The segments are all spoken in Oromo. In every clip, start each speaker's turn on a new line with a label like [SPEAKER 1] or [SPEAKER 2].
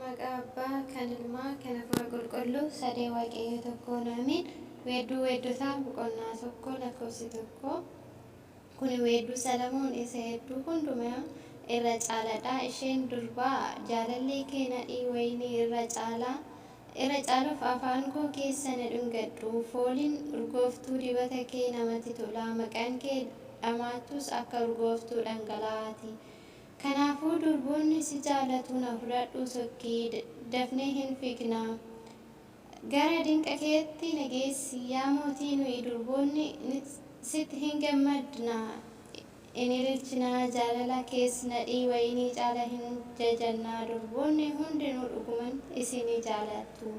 [SPEAKER 1] Maqaa Abbaa, kan Ilmaa, kan Hafuura Qulqulluu, sadee Waaqayyo tokkoon ameen. Weedduu Weeddotaa boqonnaa 1 lakkoofsi 1. Kuni weedduu Salamoon isa hedduu hundumaa irra caaladha. Isheen durbaa, Jaalallee kee nadhii wayinii irra caalaa irra caaluuf afaan koo keessa na dhungadhu. Fooliin urgooftuu dibata kee namatti tola, maqaan kee dhamaattus akka urgooftuu dhangala'aa ti. Kanaafuu durboonni si jaalatu na fudhadhuu sokki, dafnee hin fiignaa. Gara dinqa keetti na geessi, yaa mootii, nuyi durboonni sitti hin gammadna, in ililchina, jaalala kees nadhii wayinii caala hin jajanna, durboonni hundinuu dhuguman isin ni jaalatu.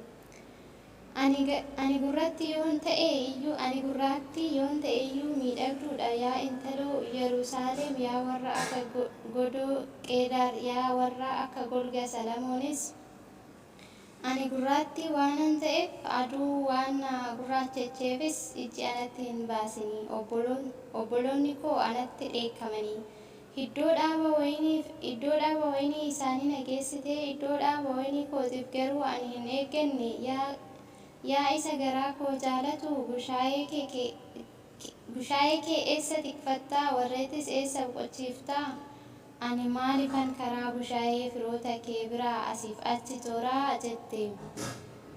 [SPEAKER 1] Ani gurratti yoon ta'e iyyuu, ani gurraattii yoon ta'e iyyuu miidhagduu dha, yaa intaloo Yerusaalem, yaa warra akka godoo Qeedaar, yaa warra akka golga Salamoonis, Ani gurraattii waanan ta'eef, aduu waan na gurraachecheefis ijji anatti hin baasini, obboloonni koo anatti dheekkamanii, Iddoo dhaaba wayiniif, iddoo dhaaba wayinii isaanii na geessite, iddoo dhaaba wayinii kootiif garuu ani hin eegganne, yaa, yaa isa garaa koo jaalatu, bushaayee kee, bushaayee kee eessa tikfatta, warreettis eessa boqochiifta? Ani maaliifan karaa bushaayee firoota kee biraa asiif achi joora? jette.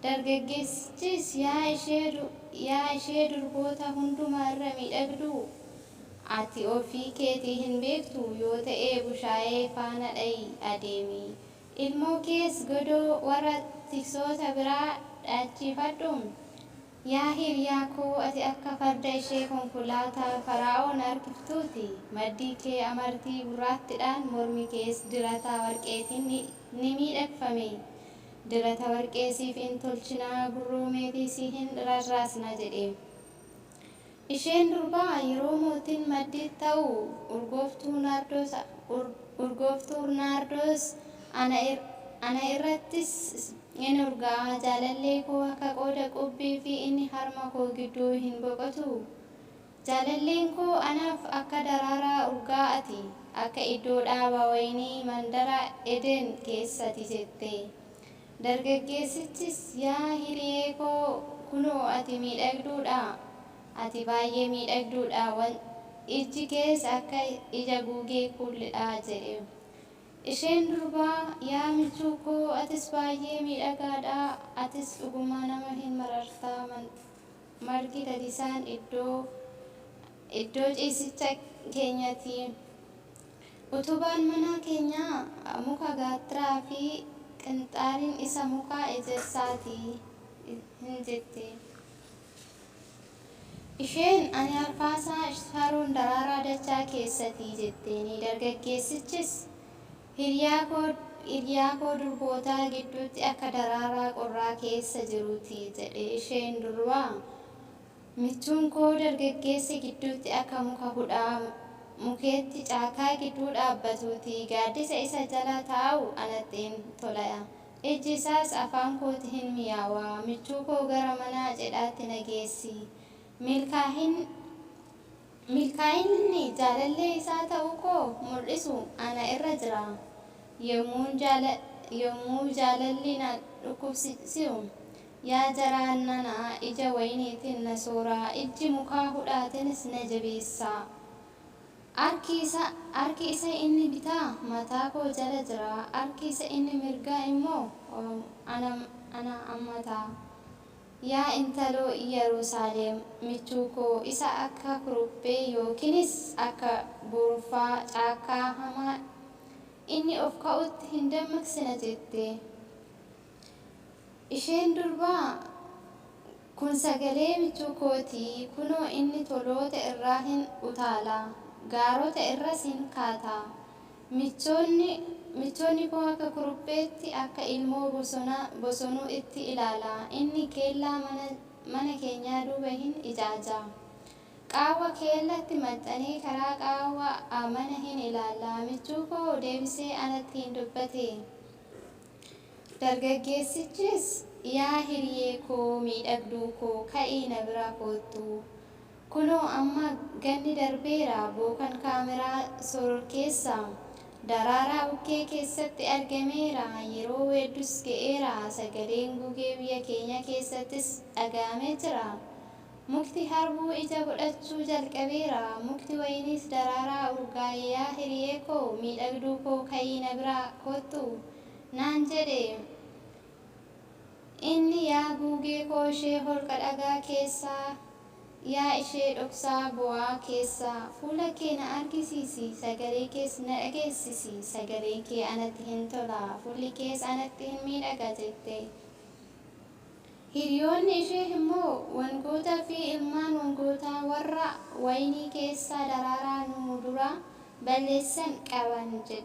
[SPEAKER 1] Dargaggeessichis, Yaa ishee, yaa ishee durboota hundumaa irra miidhagduu, ati ofii keetii hin beektuu yoo ta'e bushaayee faana dha'i adeemi. Ilmoo kees godoo warra tiksoota biraa dhaalchifadhu. Yaa hiriyaa koo, ati akka farda ishee konkolaataa Fara'oon harkiftuu ti, maddii kee amartii gurraattidhaan, mormi kees dirata warqeetiin ni miidhagfame. Dirata warqee siif in tolchina, gurroo meetii si hin rarraasna jedhe. Isheen durbaa yeroo mootiin maddiitti ta'u urgooftuu naardoos ana irrattis in urgaa'a. Jaalallee koo akka qooda qubbii fi inni harma koo gidduu hin boqotu. Jaalalleen koo anaaf akka daraaraa urgaa'aa ti, akka iddoo dhaaba wayinii mandara Eden keessa ti jette. Dargaggeessichis, Yaa hiriyee koo, kunoo ati miidhagduu dha, ati baay'ee miidhagduu dha, ijji kees akka ija guugee kuulli dha jedhe. Isheen durbaa, Yaa michuu koo, atis baay'ee miidhagaa dha, atis dhuguma nama hin mararta, margi lalisaan iddoo iddoo ciisicha keenya ti. Utubaan mana keenyaa muka gaattiraa fi qinxaariin isa muka ejersaa ti hin jette. Isheen, Ani arfaasaa Shaaroon daraaraa dachaa keessa ti jetteeni. Dargaggeessichis, Hiriyaa koo, hiriyaa koo durboota gidduutti akka daraaraa qorraa keessa jiruu ti jedhe. Isheen durbaa, Michuun koo dargaggeessa gidduutti akka muka hudhaa mukeetti caakkaa gidduu dhaabbatuu ti, gaaddisa isa jala taa'u anatti in tola, ijji isaas afaan kootti in miyaawa. Michuu koo gara mana cidhaatti na geessi! Milkaa'inni jaalallee isaa ta'uu koo mul'isu ana irra jira. Yommuu jaalalli na dhukkubsiu, Yaa jaraa nana, ija wayiniitiin na sooraa, ijji mukaa hudhaatiinis na jabeessaa. Harki isa, harki isa inni bitaa mataa koo jala jira, harki isa inni mirgaa immoo ana, ana hammata. Yaa intaloo Iyyaruusaalem, michuu koo isa akka kuruphee yookiinis akka boruffaa caakkaa hamaa inni of ka'utti hin dammaqsina jette. Isheen durbaa, Kun sagalee michuu koo ti, kunoo inni toloota irra hin utaala, gaarota irras hin kaata. Michoonni koo akka kurupheetti, akka ilmoo bosonuu itti ilaala, inni kellaa mana keenyaa duuba hin ijaaja. Qaawwa keellatti maxxanee karaa qaawwa mana hin ilaala. Michuu koo deebisee anatti hin dubbate. Dargaggeessichis, Yaa hiriyee koo, miidhagduu koo, ka'ii na bira koottu! Kunoo amma ganni darbeera, bookan kaameraa sororkeessa Daraaraa bukkee keessatti argameera, yeroo weedduus ga'eera. Sagaleen gugee biyya keenya keessattis dhaga'amee jira. Mukti harbuu ija godhachuu jalqabeera, mukti wayiniis daraaraa urgaa'e. Yaa hiriyee koo, miidhagduu koo, ka'ii na bira kottu naan jedhe. Inni, yaa gugee koo ishee holqa dhagaa keessaa, yaa ishee dhoksaa boo'aa keessaa, fuula kee na argisiisi, sagalee kees na dhageessisi. Sagaleen kee anatti hin tola, fuulli kees anatti hin miidhaga jette. Hiriyoonni ishee immoo wangootaa fi ilmaan wangootaa warra wayinii keessaa daraaraa nu duraa balleessan qaban jedhe.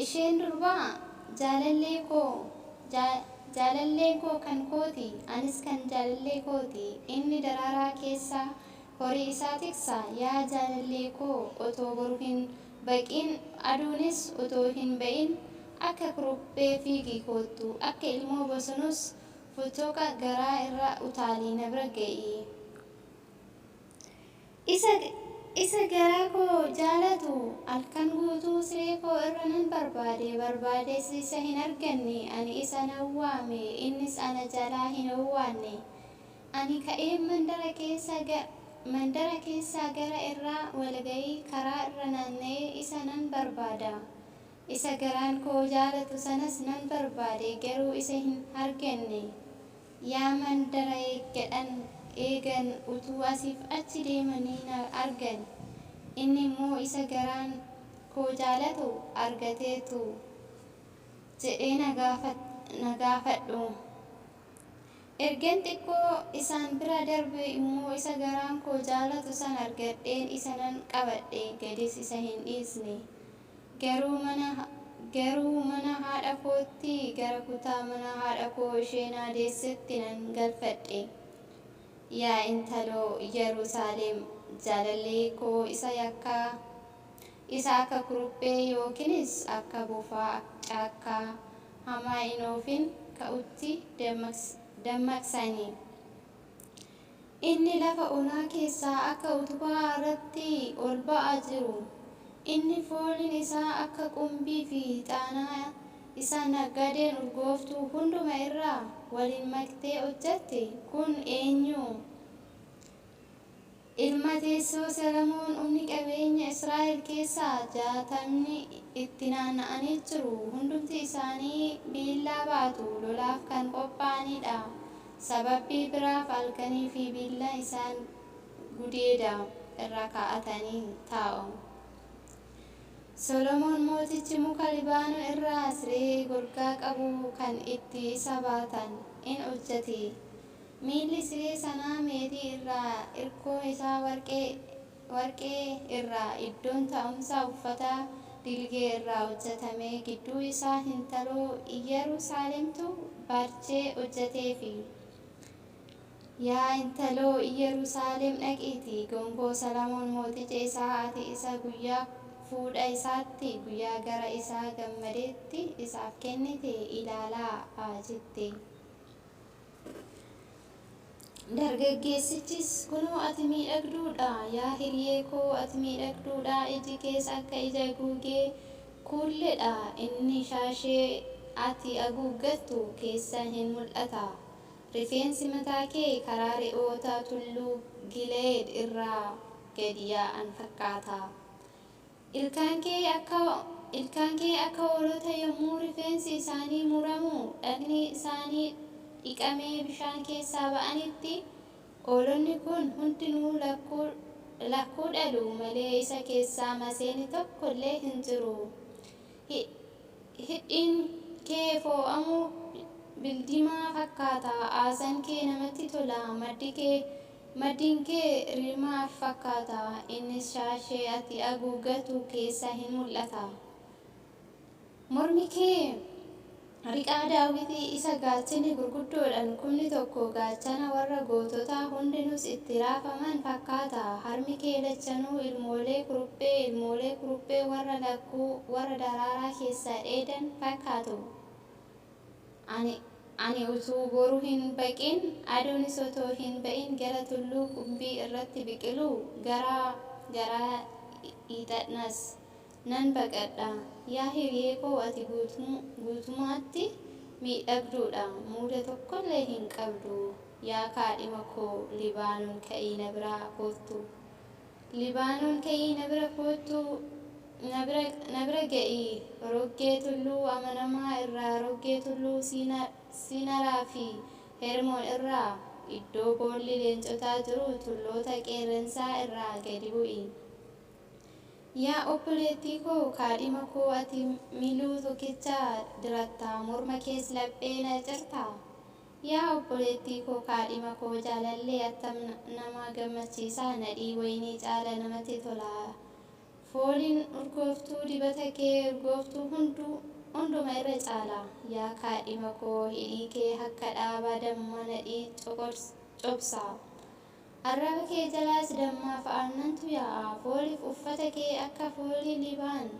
[SPEAKER 1] Isheen durbaa, Jaalallee koo, jaalalleen koo kan kooti, anis kan jaalallee kooti. Inni daraaraa keessa horii isaa tiksa. Yaa jaalallee koo, otoo boru hin baqin, aduunis otoo hin ba'in, akka kuruphee fiigii kottu, akka ilmoo bosonuus fottoqa garaa irra utaalii na bira ga'i. Isa garaa koo jaalatu halkan guutuu siree koo irra nan barbaade, barbaadees isa hin arganne. Ani isa nan waame, innis ana jalaa hin owwaanne. Ani ka'een mandara keessaa gara irra walga'ii karaa irra naanna'ee isa nan barbaada. Isa garaan koo jaalatu sanas nan barbaade, garuu isa hin arganne. Yaa mandara eeggadhan eegan utuu asiif achi deemanii na argan. Inni immoo isa garaan koo jaalatu argateetu jedhee na gaafadhu. Ergan xiqqoo isaan bira darbee immoo isa garaan koo jaalatu sana argadheen isa nan qabadhe, gadis isa hin dhiisne. Garuu mana haadha kootti, gara kutaa mana haadha koo ishee na deessetti nan galfadhe. Yaa intaloo Yerusaalem, jaalallee koo isa akka kuruphee yookiinis akka bofaa caakkaa hamaa hin oofin ka'utti dammaqsanii. Inni lafa onaa keessaa akka utubaa irratti ol ba'aa jiru. Inni fooliin isaa akka qumbii fi ixaanaa isa naggadeen urgooftuu hunduma irraa waliin maktee hojjette kun eenyu? Ilma teessoo Solomoon humni qabeenya Israa'el keessaa 60ni itti naanna'anii jiru. Hundumti isaanii billaa baatu, lolaaf kan qophaa'anidha. Sababii biraaf halkanii fi billaa isaan gudeeda irra kaa'atanii taa'u. Solomoon mootichi muka Libaanoon irraa siree golgaa qabu kan itti isa baatan in hojjete. Miilli siree sanaa meetii irraa, irkoon isaa warqee irraa, iddoon taa'umsaa uffata dhiilgee irraa hojjetame. Gidduu isaa intaloo Iyyeruusaalemtu barjee hojjeteefi. Yaa intaloo Iyyeruusaalem, dhaqiitii gonfoo Solomoon mooticha isaa ati isa guyyaa fuudha isaatti, guyyaa gara isaa gammadetti isaaf kennite ilaalaa jette. Dargaggeessichis, Kunoo ati miidhagduu dha, yaa hiriyee koo, ati miidhagduu dha, iji kees akka ija gugee kuullee dha; inni shaashee ati haguuggattu keessaan in mul'ata. Rifeensi mataa kee karaa re'oota tulluu Gile'eed irraa gad yaa'an fakkaata. Ilkaan kee akka hoolota yommuu rifeensi isaanii muramu dhagni isaanii dhiqamee bishaan keessaa ba'anitti. Hoolonni kun hundinuu lakkuu dhalu malee isa keessaa maseenni tokko illee hin jiru. Hidhiin kee fo'amuu bildiimaa fakkaata. Haasaan kee namatti tola. Maddiin kee rimaa fakkaata, innis shaashee ati haguuggattu keessaa in mul'ata. Mormi kee riqaa Daawitii isa gaachanni gurguddoodhaan kumni tokko, gaachana warra goototaa hundinuus itti raafaman fakkaata. Harmi kee lachanuu ilmoolee kuruphee, ilmoolee kuruphee warra lakkuu warra daraaraa keessaa dheedan fakkaatu. Ani utuu boru hin baqin, aduunis otoo hin ba'in, gara tulluu qumbii irratti biqiluu, gara gaara hiixadhas. nan baqadha. Yaa hiriyee koo, ati guutumaatti miidhagduudha, muda tokkollee hin qabdu. Yaa kaadhima koo, Libaanoon ka'ii na bira koottu. Libaanoon ka'ii na bira koottu, na bira ga'i. Roggee tulluu amanamaa irraa, roggee tulluu Siinaraa fi Hermoon irraa, iddoo boolli leencotaa jiru, tulloota qeerransaa irraa gadi bu'i. Yaa obboleettii koo, kaadhima koo, ati miluu tokkicha diratta, morma kees laphee na cirta. Yaa obboleettii koo, kaadhima koo, jaalallee attam nama gammachiisa! Nadhii wayinii caala namatti tola. Fooliin urgooftuu dibata kee urgooftuu hunduma irra caala. Yaa kaadhima koo, hidhii kee akka dhaaba damma nadhii cobsa. Arraba kee jalaas dammaaf aannantu yaa'a. Fooliif uffata kee akka foolii Libaan.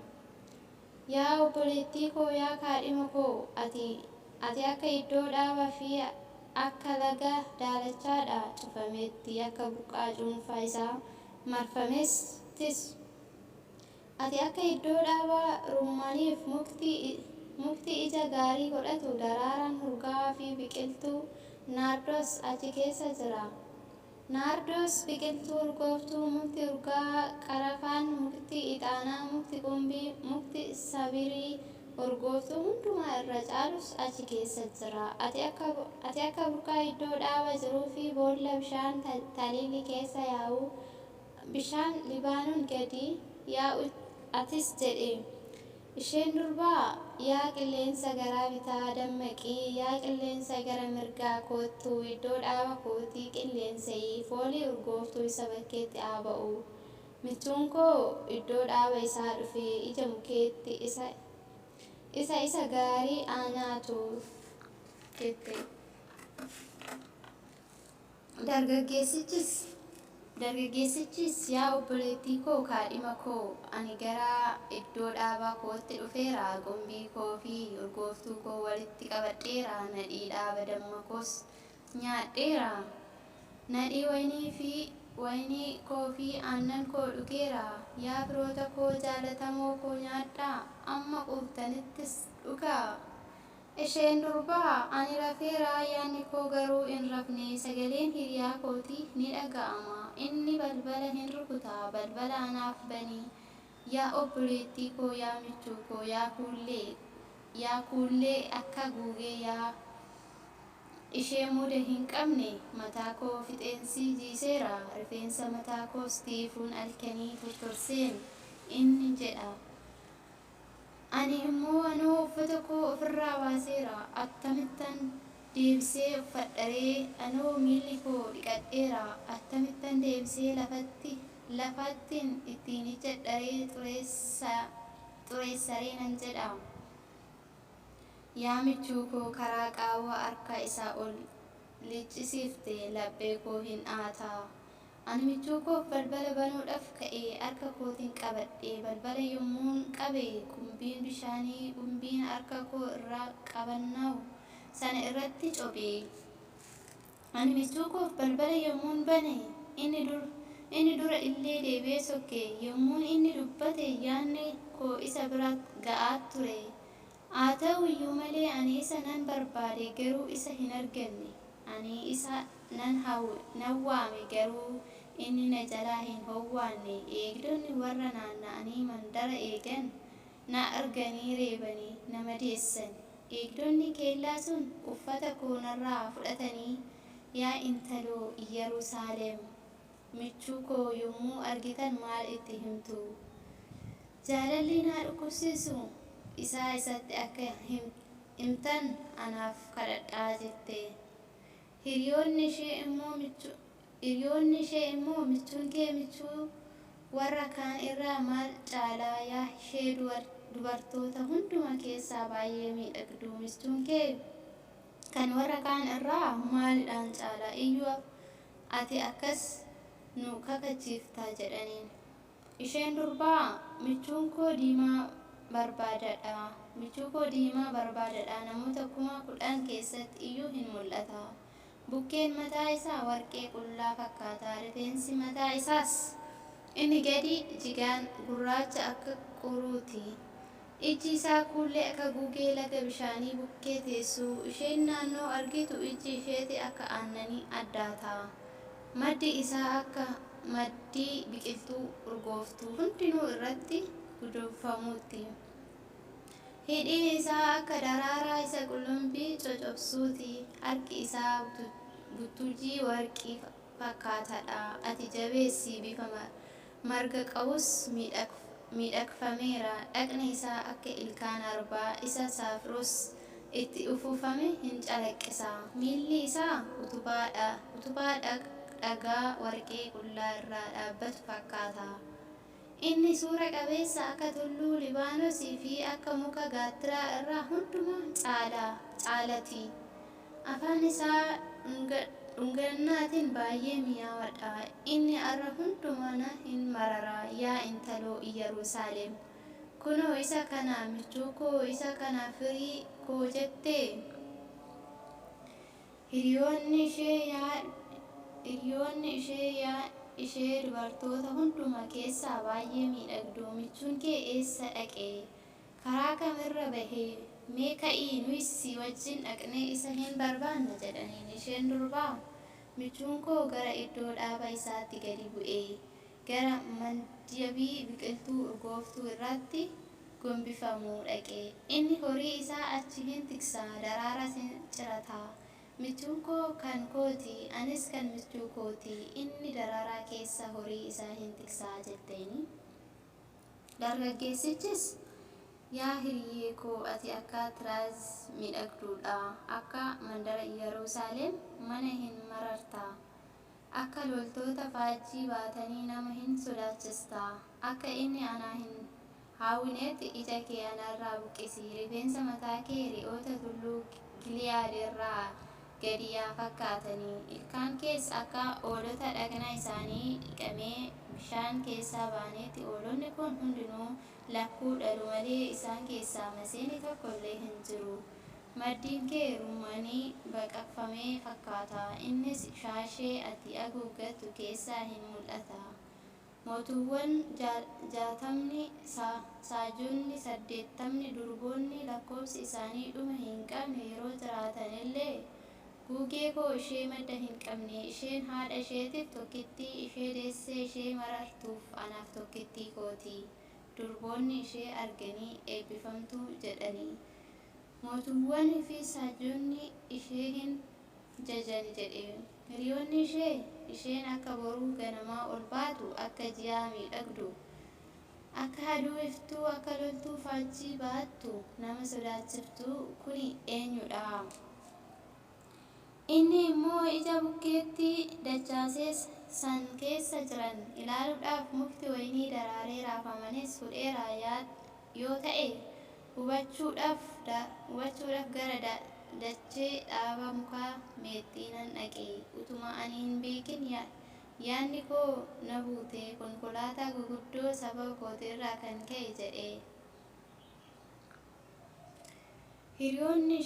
[SPEAKER 1] Yaa obboleettii koo, yaa kaadhima koo, ati akka iddoo dhaabaa fi akka laga daalachaadha cufameetti, akka burqaa cuunfaa isaa marfameettis. Ati akka iddoo dhaabaa rummaaniif mukti ija gaarii godhatu, daraaraan urgaa'aa fi biqiltuu naardos achi keessa jira. Naardos, biqiltuu urgooftuu, mukti urgaa qarafaan, mukti ixaanaa, mukti qumbii, mukti sabirii urgooftuu hundumaa irra caalus achi keessa jira. Ati akka burqaa iddoo dhaabaa jiruu fi boolla bishaan taliilli keessa yaa'u, bishaan Libaanoon gadi yaa'u atis jedhe. Isheen durbaa, "Yaa qilleensa gara bitaa dammaqi, yaa qilleensa gara mirgaa kottu, iddoo dhaaba kootii qilleensa'i, foolii urgooftuu isa bakkeetti haa ba'u. Michuun koo iddoo dhaaba isaa dhufee ija mukeettii isa isa gaarii haa nyaatu," jette. Dargaggeessichis, "Yaa obboleettii koo, kaadhima koo, ani gara iddoo dhaabaa kootti dhufeera. Qumbii koo fi urgooftuu koo walitti qabadheera; nadhii dhaaba damma koos nyaadheera. Nadhii wayinii koo fi aannan koo dhugeera. Yaa firoota koo jaallatamoo koo, nyaadhaa, hamma quuftanittis dhugaa." Isheen durbaa, "Ani rafeera, yaadni koo garuu hin rafne. Sagaleen hiriyaa kootii ni dhaga'ama; inni balbala hin rukuta. Balbala anaaf bani. Yaa obboleettii koo, yaa michuu koo, yaa kuullee akka gugee, yaa ishee mudaa hin qabne, mataa koo fixeensi jiiseera, rifeensa mataa koos tiifuun halkanii tortorseen," inni jedha. "Ani immoo, anoo uffata koo ofirraa baaseera; attamittan deebisee uffadha ree? Anoo miilla koo dhiqadheera; attamittan deebisee lafattin ittiin ejjedhee xureessa ree?" nan jedha. Yaa michuu koo, karaa qaawwa harka isaa ol liccisiifte laphee koo hin dha'ata. Ani michuu koof balbala banuudhaaf ka'ee harka kootiin qabadhe. Balbala yommuun qabe, qumbiin bishaanii qumbiin harka koo irraa qabanaa'u sana irratti cophe. Ani michuu koof balbala yommuun bane, inni dura illee deebi'ee sokke. Yommuu inni dubbate, yaadni koo isa bira ga'aa ture. Haa ta'u iyyuu malee ani isa nan barbaade, garuu isa hin arganne. Ani isa nan waame, garuu inni na jalaa hin owwaanne. Eegdonni warra naanna'anii mandara eegan na arganii reebanii na madeessan. Eegdonni kellaa sun uffata koo narraa fudhatanii, Yaa intaloo Yerusaalem, michuu koo yommuu argitan maal itti himtu? Jaalalli na dhukkubsiisuu isaa isatti akka himtan anaaf kadhadhaa," jette. Hiriyoonni ishee immoo, "Michuun kee michuu warra kaan irraa maal caalaa? Yaa ishee dubartoota hundumaa keessaa baay'ee miidhagduu, michuun kee kan warra kaan irraa maaliidhaan caala iyyuu ati akkas nu kakachiifta?" jedhaniin. Isheen durbaa, "Michuun koo diimaa barbaadaadha, michuu koo diimaa barbaadaadha, namoota 10,000 keessatti iyyuu hin mul'ata. Bukkeen mataa isaa warqee qullaa fakkaata, rifeensi mataa isaas Inni gadi jigaan gurraacha akka quruuti. Ijji isaa kuullee akka gugee laga bishaanii bukkee teessu. Isheen naannoo argitu ijji isheeti akka aannanii addaata. Maddi isaa akka maddii biqiltuu urgooftuu hundinuu irratti gudunfamuutti. Hidhiin isaa akka daraaraa isa qullubbii coccobsuuti. Harki isaa butujii warqii fakkaataadha. Ati jabeessi bifa marga qabus miidhagfameera. Dhaqni isaa akka ilkaan arbaa isa saafiroos itti uffifame hin calaqqisa. Miilli isaa utubaa dhagaa warqee qullaa irra dhaabbatu fakkaata. Inni suura qabeessa akka tulluu Libaanosii fi akka muka gaattiraa irraa hundumaa caalati. Afaan isaa dhungannaatiin baay'ee mi'aawaadha. Inni arra hundumaa na hin marara. Yaa intaloo Yerusaalem, kunoo isa kana michuu koo, isa kana firii koo jettee? Hiriyoonni ishee, yaa ishee dubartoota hundumaa keessaa baay'ee miidhagdu, michuun kee eessa dhaqe? Karaa kam irra bahe? Mee ka'ii nuyis si wajjin dhaqnee isa hin barbaanna jedhaniin. Isheen durbaa, michuun koo gara iddoo dhaaba isaatti gadi bu'e, gara mandabii biqiltuu urgooftuu irratti gombifamuu dhaqe. Inni horii isaa achi hin tiksa, daraaras hin cirata. Michuun koo kan kooti, anis kan michuu kooti. Inni daraaraa keessa horii isaa hin tiksa jetteeni. Dargaggeessichis, yaa hiriyyee koo, ati akka Tiraaz miidhagduudha. Akka mandara Yerusaalem mana hin mararta. Akka loltoota faajjii baatanii nama hin sodaachista. Akka inni ana hin hawwinetti ija kee anarraa buqqisi. Rifeensa mataa kee re'oota tulluu Giliyaad irraa gadi yaa fakkaatanii. Ilkaan kees akka hoolota dhagna isaanii dhiqamee bishaan keessaa baaneetti. Hoolonni kun hundinuu lakkuu dhalu malee isaan keessaa maseenni tokko illee hin jiru. Maddiin kee rummaanii baqaqfame fakkaata. Innis shaashee ati haguuggattu keessaa hin mul'ata. Mootuuwwan 60, saajonni 80, durboonni lakkoobsi isaanii dhuma hin qabne yeroo jiraatan illee, gugee koo ishee madda hin qabne, isheen haadha isheetiif tokkittii, ishee deessee ishee marartuuf anaaf tokkittii kooti. Durboonni ishee arganii eebbifamtuu jedhanii. Mootuuwwanii fi saajonni ishee hin jajani jedhe. Hiriyoonni ishee, isheen akka boruu ganamaa ol baatu, akka ji'a miidhagdu, akka aduu iftuu, akka loltuu faajjii baattu nama sodaachiftu kuni eenyudha? Inni immoo ija bukkeetti dachaasee san keessa jiran ilaaluudhaaf, mukti wayinii daraaree raafamanis hudheera yoo ta'e hubachuudhaaf gara dachee dhaaba muka meexxii nan dhaqe. Utuma ani hin beekin yaadni koo na bute, konkolaataa guguddoo saba kootiirraa kan ka'e jedhe. Hiriyoonni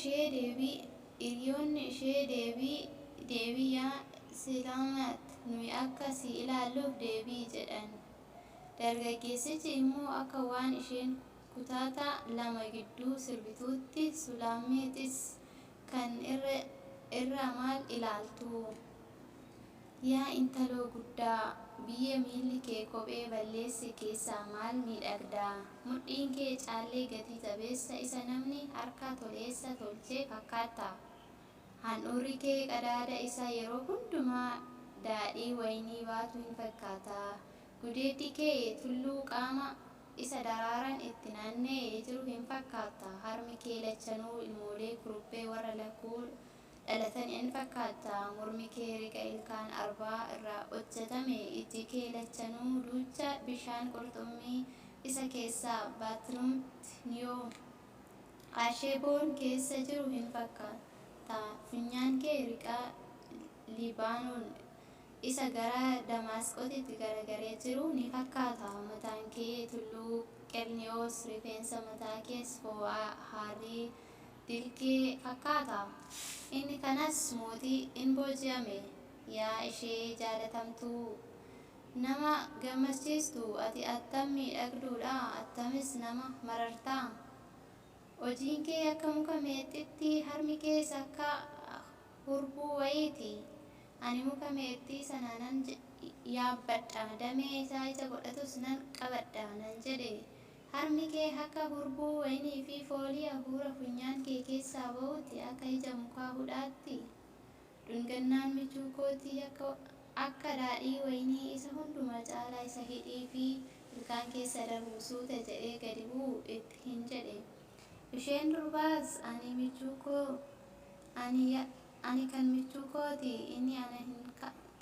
[SPEAKER 1] ishee, deebi'i yaa Silaamaat, nuyi akka si ilaalluuf deebi'i jedhan. Dargaggeessichi immoo akka waan isheen kutaata lama gidduu sirbituutti, Sulaammiitis, kan irraa maal ilaaltu? Yaa intaloo guddaa, biyya miilli kee kophee balleesse keessaa maal miidhagda? Mudhiin kee callee gati jabeessa isa namni harka toleessa tolche fakkaata. Handhuurri kee qadaada isa yeroo hundumaa daadhii wayinii baatu hin fakkaata. Gudeeddi kee tulluu qaama isa daraaraan itti naanna'ee jiru hin fakkaata. Harmi kee lachanuu ilmoolee kuruphee warra lakkuu dhalatan in fakkaata. Mormi kee riqa ilkaan arbaa irraa hojjetame. Ijji kee lachanuu duucha bishaan qurxummii isa keessa Baatrumti niyoo Hasheeboon keessa jiru hin fakkaata. Funyaan kee riqa Libaanoon isa gara Damaasqootti garagaree jiru ni fakkaata. Mataan kee tulluu Qerniyoos, rifeensa mataa kees fo'aa harrii dilgee fakkaata. Inni kanas mootii in booji'ame. Yaa ishee jaalatamtuu, Nama gammachiistu, ati attam miidhagduu dha! Attamis nama mararta! Hojiin kee akka muka meexxiitti, harmi kees akka hurbuu wayii ti. Ani muka meexxii sana nan yaabbadha, damee isaa ija godhatus nan qabadha nan jedhe. Harmi kee akka hurbuu wayinii fi foolii hafuura funyaan kee keessaa ba'uutti akka ija muka hudhaatti. Dhungannaan michuu kootii akka daadhii wayinii isa hundumaa caalaa isa hidhii fi ilkaan keessa darbu suuta jedhee gadi bu'u ittiin jedhe. Isheen durbaas, Ani kan michuu koo ti, inni ana hin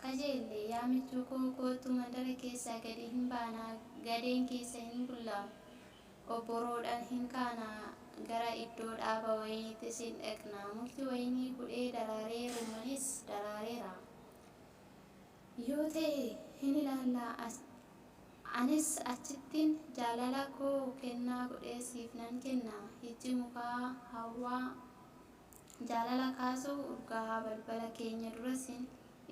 [SPEAKER 1] kajeelle. Yaa michuu koo kottu mandara keessaa gad in baanaa, gadeen keessa in bullaa. Obboroodhaan in kaanaa, gara iddoo dhaaba wayiniittis in dhaqnaa. Mukti wayinii hudhee daraaree, roomanis daraareera yoo ta'e in ilaallaa, anis achittin jaalala koo kennaa godhee siif nan kenna. Ijji mukaa hawwaa jaalala kaasu urgaa'a, balbala keenya duras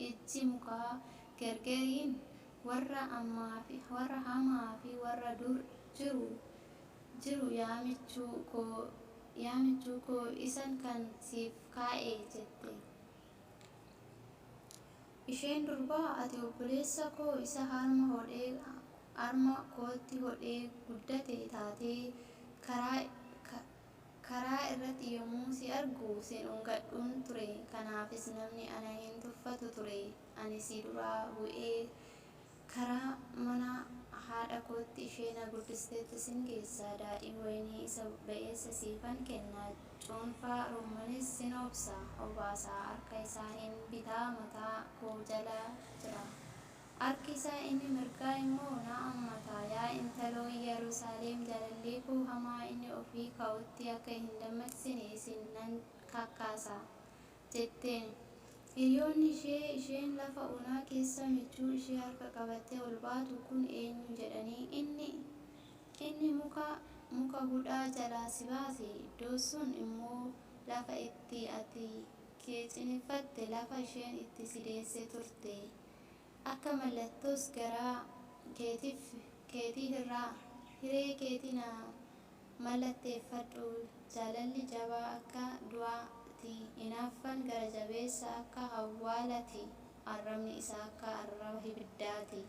[SPEAKER 1] ijji mukaa geergeriin warra ammaa fi warra dur jiru, yaa michuu koo isan kan siif kaa'e jette. Isheen durbaa, Ati obboleessa koo isa harma kootti hodhee guddate taatee, karaa irratti yommuun si argu si dhungadhun ture; kanaafis namni ana hin tuffatu ture. Ani si duraa bu'ee karaa mana haadha kootti ishee na guddisteetti sin geessa; daadhii wayinii isa ba'eessa siifan kenna, cuunfaa roomaaniis sin obaasa. Harka isaa inni bitaa mataa koo jala jira, harki isaa inni mirgaa immoo na hammata. Yaa intaloo Yerusaalem jaalallee koo hamma inni ofii ka'utti akka hin dammaqsine isin nan kakaasa jetteen. Hiriyoonni ishee, Isheen lafa onaa keessa michuu ishee harka qabattee ol baatu kun eenyu? jedhanii. Inni muka muka hudhaa jalaa si baase, iddoon sun immoo lafa itti ati kee ciniinfatte, lafa isheen itti si deesse turte. Akka mallattoos garaa keetii irra, hiree keetii na mallatteeffadhu. Jaalalli jabaa akka du'aa ti, hinaaffaan gara jabeessa akka awwaalaa ti; arrabni isaa akka arraba ibiddaa ti,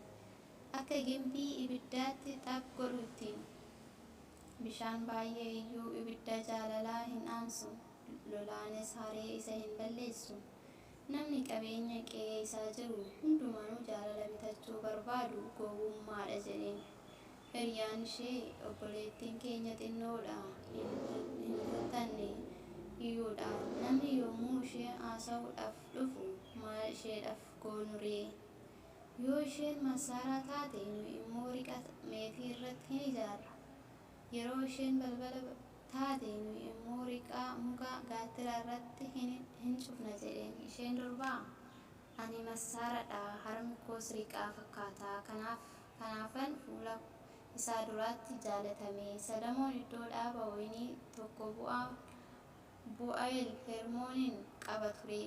[SPEAKER 1] akka gimbii ibiddatti xaph godhuuti. Bishaan baay'ee iyyuu ibidda jaalalaa hin dhaamsu, lolaanis aaree isa hin balleessu. Namni qabeenya qe'ee isaa jiru hundumaanuu jaalala bitachuu barbaadu gowwummaa dha jedheen. Hiriyaan ishee, Obboleettiin keenya xinnoo dha, hin guttanne iyyuu dha; namni yommuu ishee haasa'uudhaaf dhufu maal isheedhaaf goonu ree? Yoo isheen masaraa taate, nu immoo riqa meetii irratti in ijaarra; yeroo isheen balbala taate, nu immoo riqa muka gaattiraa irratti in cufna jedheen. Isheen durbaa, Ani masaraa dha, harmi koos riqa fakkaata; kanaafan fuula isaa duratti jaallatame. Solomoon iddoo dhaabaa wayinii tokko Ba'aal Hermoonin qaba ture;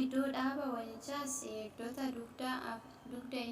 [SPEAKER 1] iddoo dhaabaa wayinichaas eegdota dugda inni.